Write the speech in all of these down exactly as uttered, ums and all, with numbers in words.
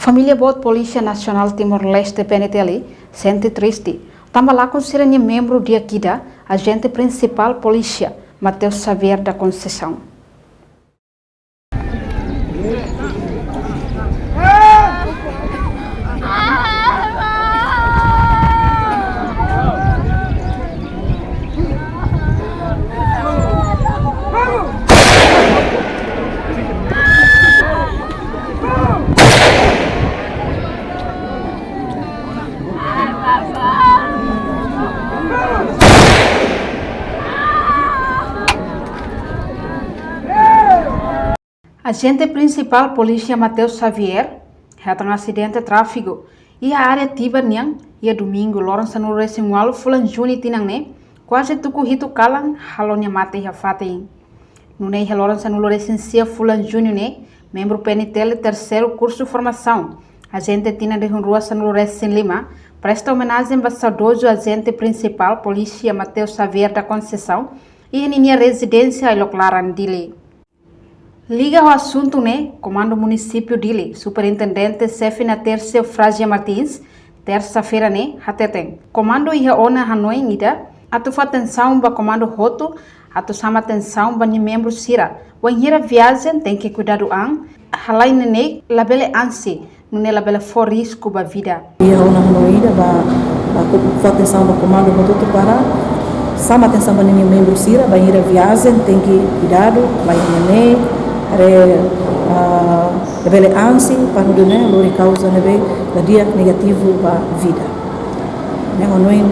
Família boot Polísia Nasionál Timor-Leste, P N T L, sente triste tanba lakon sira-nia membru di'ak ida, ajente prinsipál polísia Mateus Xavier da Conceição. Ajente prinsipál polísia Mateus Xavier hetan asidente tráfiku iha área Tibar nian iha domingu, loron sanulu-resin-ualu fulan Juni tinan ne'e, kuaze tuku hitu kalan halo nia mate iha fatin. Nune'e iha loron sanulu-resin-sia fulan Juni ne'e, membru P N T L terseiru kursu formasaun, ajente tinan rihun rua sanulu-resin-lima, presta omenajen ba saudozu ajente prinsipál polísia Mateus Xavier da Conceição iha ninia rezidénsia Ailok Laran, Dili. Liga ho asuntu ne'e, Komandu Munisípiu Dili, Superintendente Xefe Natércio Fragia Martins, tersa-feira ne'e hateten, komandu iha ona hanoin ida atu fó atensaun ba komandu hotu, atu xama atensaun ba nia membru sira, wainhira viajen tenke kuidadu an, halai neineik labele ansi, nune'e labele fó risku ba vida. Iha ona hanoin ida ba, ba ko-, fó atensaun ba komandu hotu-hotu para xama atensaun ba ninia membru sira, bainhira viajen tenke kuidadu, lai neineik, haree, ah, labele ansi, para nune'e lori kauza ne'ebé la di'ak, negativu ba vida. Ne'e hanoin.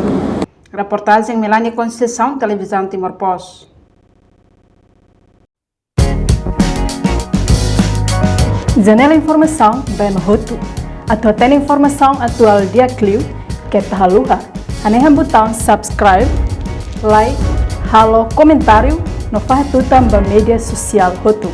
Reportajen Melania Conceição, Televizaun Timor Post. Janela informasaun ba ema hotu. Atu hatene informasaun atuál di'ak liu, keta haluha hanehan butaun subscribe, like, halo komentáriu no fahe tutan ba média sosiál hotu.